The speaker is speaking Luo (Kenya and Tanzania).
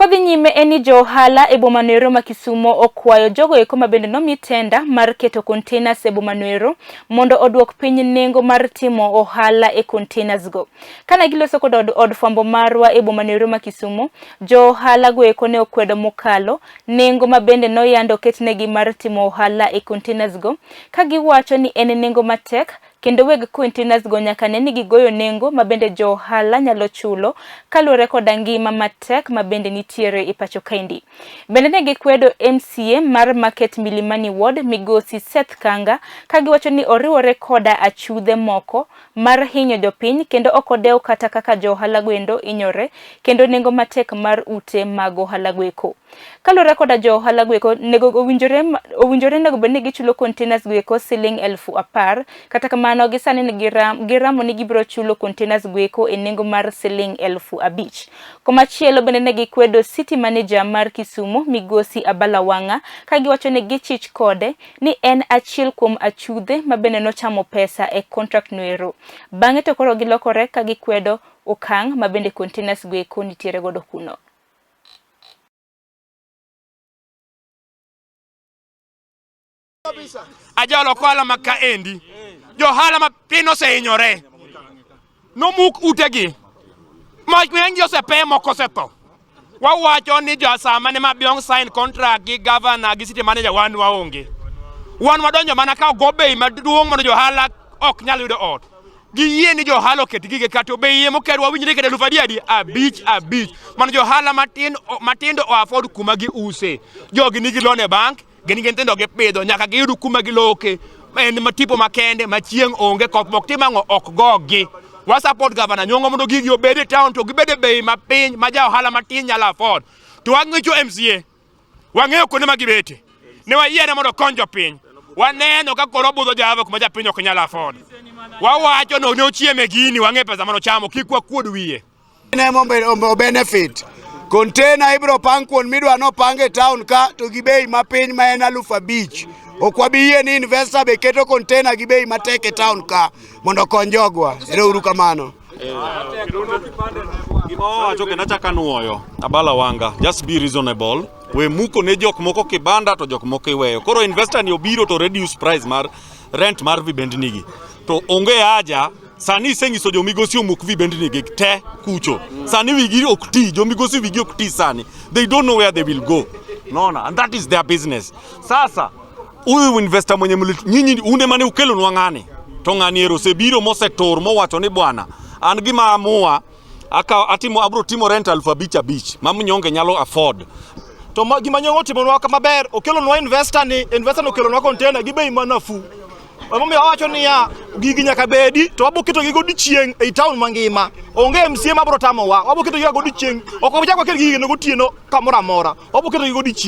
Kodhi nyime en ni jo ohala e boma noero ma Kisumo okwayo jogo eko ma bende nomi tenda mar keto containers e boma noero mondo oduok piny nengo mar timo ohala e containers go. Kane giloso kod od, od fwambo marwa e boma noero ma Kisumo, jo ohala go eko ne okwedo mokalo nengo ma bende noyando oketnegi mar timo ohala e containers go, ka giwacho ni en nengo matek kendo weg containers go nyaka ne ni gigoyo nengo ma bende jo ohala nyalo chulo kaluwore koda ngima matek ma bende nitiere e pacho kaendi. Bende ne gikwedo MCA mar Market Milimani Ward migosi Seth Kanga ka giwacho ni oriwore koda achudhe moko mar hinyo jopiny kendo ok odew kata kaka jo ohala goendo hinyore kendo nengo matek mar ute mag ohala goeko. Kaluwore koda jo ohala goeko nego owinjore owinjore nego bed ni gichulo containers goeko siling 10,000 kata kamano gisani ni giram, giramo ni gibiro chulo containers goeko e nengo mar siling 5,000. Komachielo bende ne gikwedo city manager mar Kisumu migosi Abala Wang'a ka giwacho ni gichich kode ni en achiel kuom achudhe ma bende nochamo pesa e contract noero. Bang'e to koro gilokore ka gikwedo okang' ma bende containers goeko nitiere godo kuno. Ajalo ohala ma kaendi. Johala ma piny osehinyore. Nomuk utegi. Mang'eny osepe moko osetho. Wawacho ni jo sama ne Mabiong sign contract gi governor gi city manager wan waonge. Wan wadonjo mana ka ogo bei maduong' mondo johala ok nyal yudo ot. Giyie ni johala oket gige kata bei ema oket wawinjre kata eluf adi adi abich abich mondo johala matin matindo o afford kuma giuse. Jogi nigi loan e bank, gin gi nyithindo gipidho nyaka giyud kuma giloke en matipo makende ma chieng' onge koth bok tim ang'o ok gogi. Wa support governor Nyong'o mondo gigi obed e town to gibed e bei mapiny ma ja ohala matin nyalo afford. To wang'icho MCA wang'eyo kuonde ma gibete. Ne wayiere mondo okony jopiny. Waneno ka koro obudho Java kuma japiny ok nyal afford. Wawacho no ne ochieme gini wang'e pesa mane ochamo kik wakuod wiye. Ne emo benefit. Container ibiro pang kuond midwa nopang e town ka to gi bei mapiny ma en 5,000. Ok wabi yie ni investor be keto container gi bei matek e town ka mondo okony jogwa. Ero uru kamano. Gima wawacho kendo achako anuoyo Abala Wanga, just be reasonable. We muko ne jok moko kibanda to jok moko iweyo. Koro investor ni obiro to reduce price mar rent mar vibendni gi. To onge haja sani isenyiso jomigosi omuk vibendni gi te kucho. Sani wigi ok ti, jomigosi wigi ok ti sani. They don't know where they will go. Naona, and that is their business. Sasa huyu investor mwenye nyinyi une mane ukelonwa ng'ani to ng'ani ero osebiro mosetur mowacho ni bwana an gima amua aka atimo abro timo rent 5,000 5,000 ma mnyonge nyalo afford. To ma, gima Nyong'o otimonwa ka maber, okelonwa investor ni, investor ni okelonwa container gi bei ma nafuu. Emomiyo awacho niya, gigi nyaka bedi to wabo ketogi godiechieng' ei town mangima. Onge MCA mabro tamowa, wabo ketogi godiechieng'. Ok wachak waket gigi kendo gotieno kamoro amora. Wabo ketogi godiechieng'.